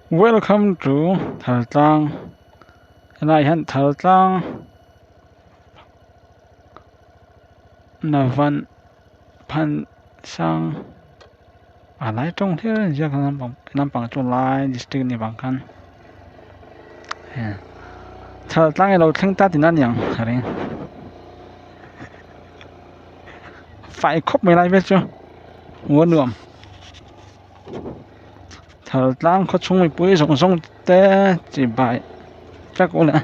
Welcome to Thaltlang helaiah hian Thaltlang Navan phan sang a lai tawng hlir a inziak a lampang lampang chu lai district a nih vang khan Thaltlang hi a lo thleng ta tihna a ni ang ka ring fai khawp mai lai vel chu hmuh a nuam. Thaltlang khaw chhung mipui zawng zawng te chi bai vek ula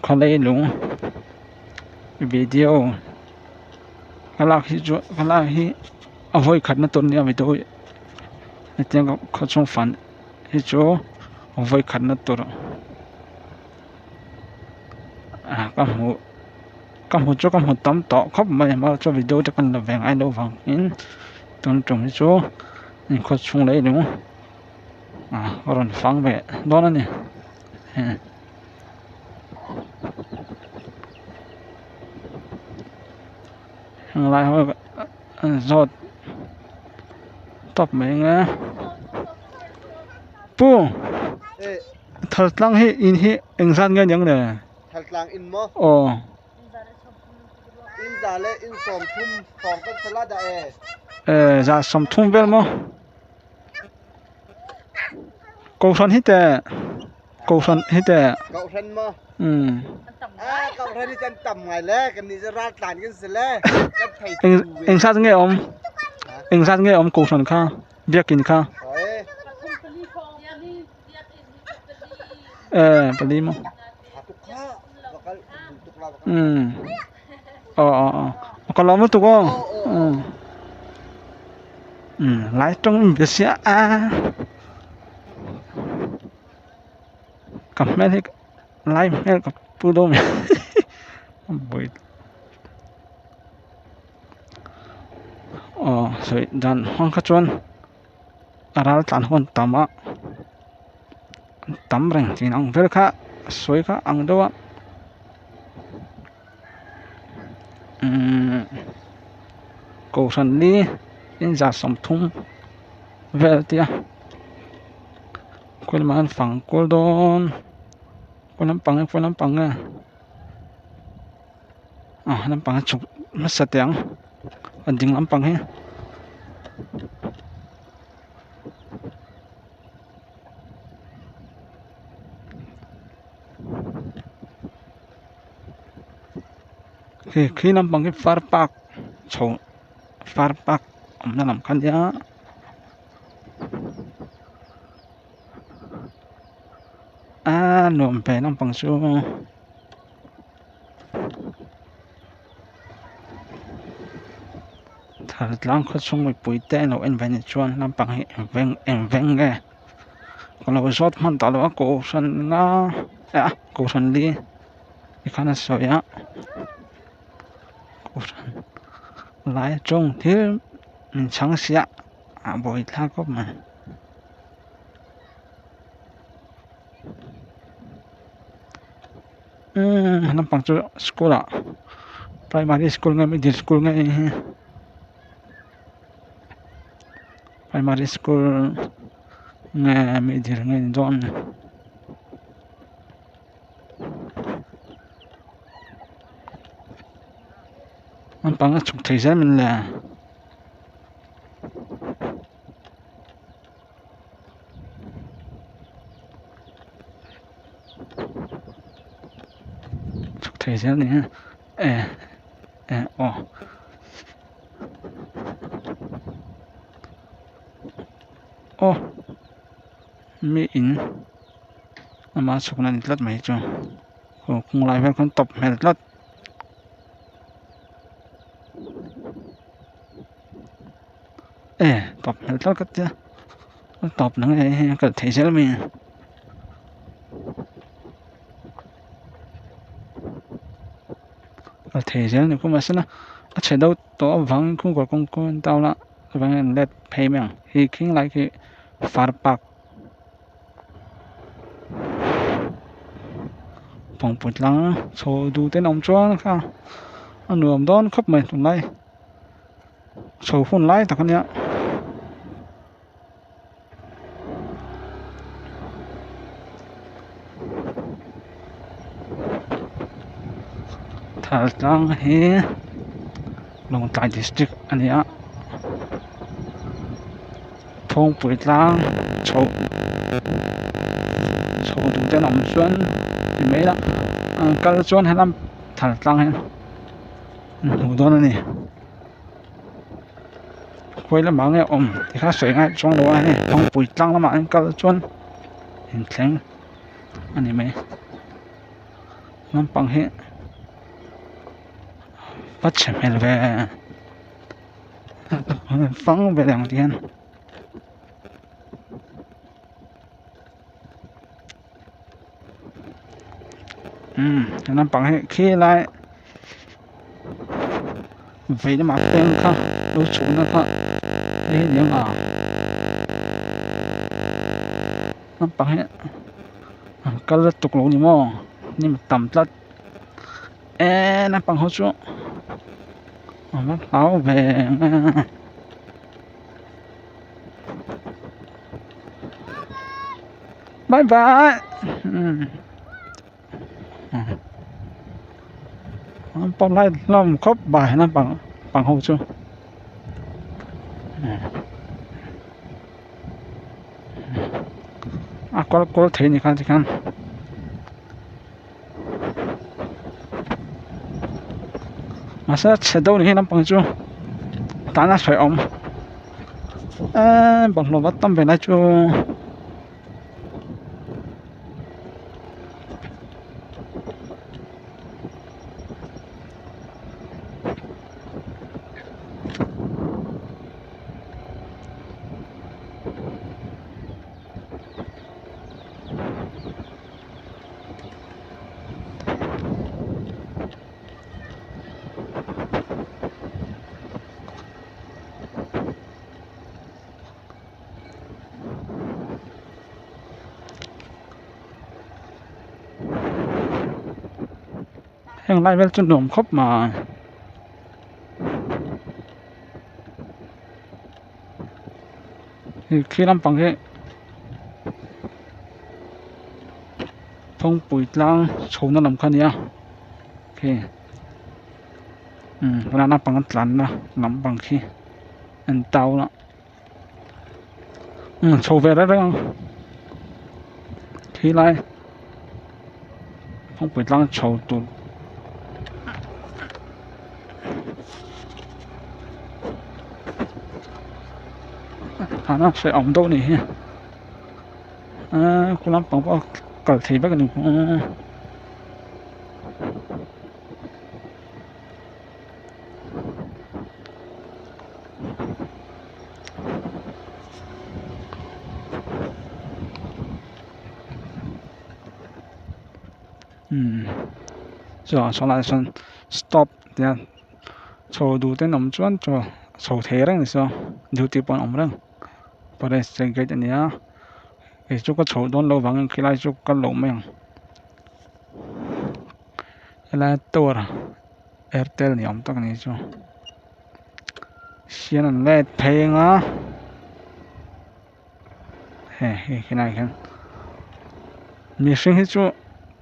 khaw leilung video ka lak hi chu ka lak hi a vawi khat na tur ania video hi hetiang khaw chhung fan hi chu a vawi khat na tur ah ka hmuh ka hmu chu ka hmu tam tawh khawp mai amaherawhchu video te kan la ve ngai loh vangin tun tum hi chu inkhaw chhung leh lung ah a rawn fang ve dawn a ni heng lai ho an zawt tawp mai ang e pu Thaltlang hi in hi engzat nge niang le? Thaltlang in maw? Aw. In za le in 30 hrawng kan sala dah e. Eh, za 30 vel maw? Kohhran hi te Kohhran hi te Kohhran maw? Um. Ah, kohhran hi kan tam ngai le, kan nih cu raltlan kan si le. Kan thei Eng engzat nge awm? Engzat nge awm kohhran kha? Biakin kha. Eh, pali maw? Um. Aw aw aw. Ka lawm lutuk aw. Um. Um, lai tawng in bia sia a. Ka hmel hi lai hmel ka pu dawn mai. Bui. Aw sawi dan hmang kha chuan a ral tlan hun tam a tam reng tih ang vel kha sawi kha ang deuh a umm kohhran ni in za 30 vel a tia khawi lamah hian fang kual dawn khawi lampang nge khawi lampang nge. Ah lampang a chhuk hmasa teh ang a ding lampang hi khi khi lampang hi far park chho far park awmna lam kha ania a nuam ve lampang chu. Thaltlang khaw chhung mipui te an lo en ve anih chuan lampang hi eng veng eng veng nge ka lo zawt hman tawh lo a kohhran nga ah kohhran li tikhan a sawi a kohhran lai tawng thil min chhang sia a buaithlak khawp mai. Umm naupang chu school ah primary school nge middle school nge hi primary school nge middle nge ni dawn ni naupang a chhuk thei zel mai le. Chhuk thei zel ni a eh eh aw aw mi in ama chhukna ni tlat mai chu aw kawng lai vel khan tawp hmel tlat. Eh tawp hmel tlat ka tia a tawp na nge hei a kal thei zel mai a kal thei zel ni khawp mahse la a chhe deuh tawh avangin khung kawr kawng kawng an town a chuvangin an let phei mai ang hi khing lai khi far park pawngpui tlang chho duh ten a awm chuan kha a nuam dawn khawp mai tunlai. Chho hun lai tak a nia. Thaltlang hi Lawngtlai district a ni a Phawngpui tlang chho chho duh te an awm chuan ti mai ila an kal chuan helam Thaltlang hi an hmuh dawn a ni. Khawi lamah nge awm tih kha sawi ngai chuang lo a hei Phawngpui tlang lamah an kal chuan inthleng a ni mai naupang hi va chhe hmel ve fang ve ang ti hian. Umm naupang hi khi lai vei lamah peng kha lo chhukna kha hei hi aniang a naupang hi an kal lutuk lo ni maw hnim a tam tlat eee naupang ho chu an va hlau ve ang a. Bye bye naupang lai hlawm khawp mai naupang pang ho chu a kual kual thei a ni kha tikhan mahse a chhe deuh a ni hi naupang chu tan a hrehawm eee bawlhhlawh va tam ve lai chu. Heng lai vel chu nuam khawp mai. Hei khi lampang hi Phawngpui tlang chhohna lam kha a ni a khi umm tunah naupang an tlanna lampang khi an town a umm chho ve reng reng ang khi lai Phawngpui tlang chho tur. Thana hre awm deuh anih hi aaa khu lampang pawh kal thei vek a ni umm chuan saw lai sawn stop tia chho duh te an awm chuan chaw chho thei reng ni saw duty pawh an awm reng forest gate a ni a kei chu ka chhoh dawn loh vangin khilai chu ka kal loh mai ang helai tower airtel ni awm tak a ni chu sian an let phei anga hei hei helaiah hian mihring hi chu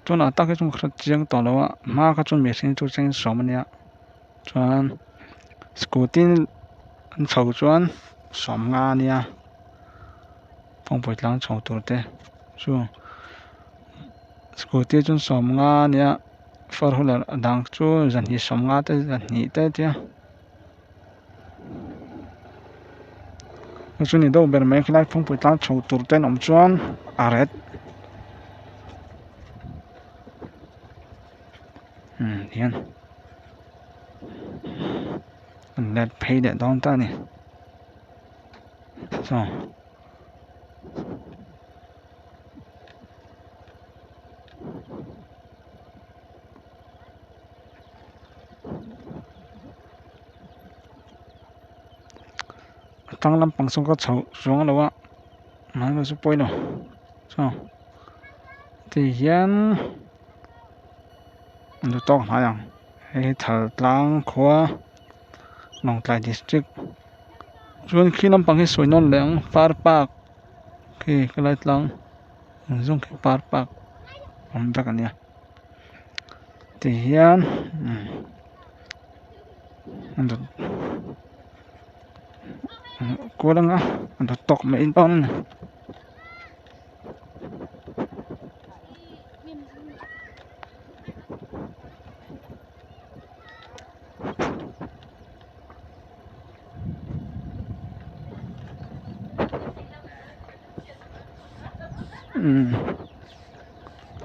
tunah tak hi chuan ka hre chiang tawh lo a hma kha chuan mihring chu cheng sawm a nia chuan scooty an chho chuan sawmnga a nia kawngpui tlang chho tur te chu scooty chuan sawmnga a nia four wheeler a dang chu zahnih sawmnga te zahnih te tia. Chu ni deuh ber mai khilai phungpui tlang chho tur te an awm chuan a ret umm hian an let phei leh dawn ta a ni saw. A tang lampang sawn ka chho chuang lo a mahse chu pawi lo chaw ti hian an duh tawk hnai ang hei hi thal tlang khua Lawngtlai district chuan khi lampang hi sawi nawn leh ang far park khi helai tlang zawng khi far park awm vek a nia. Ti hian kual anga a dawt tawk mai dawn a ni.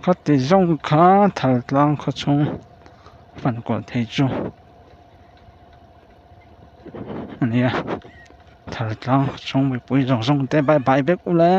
Khati zawng kha thal tlang khaw chhung fan kual thei chu a ni a thal tlang khaw chhung mipui zawng zawng te bye bye vek ula.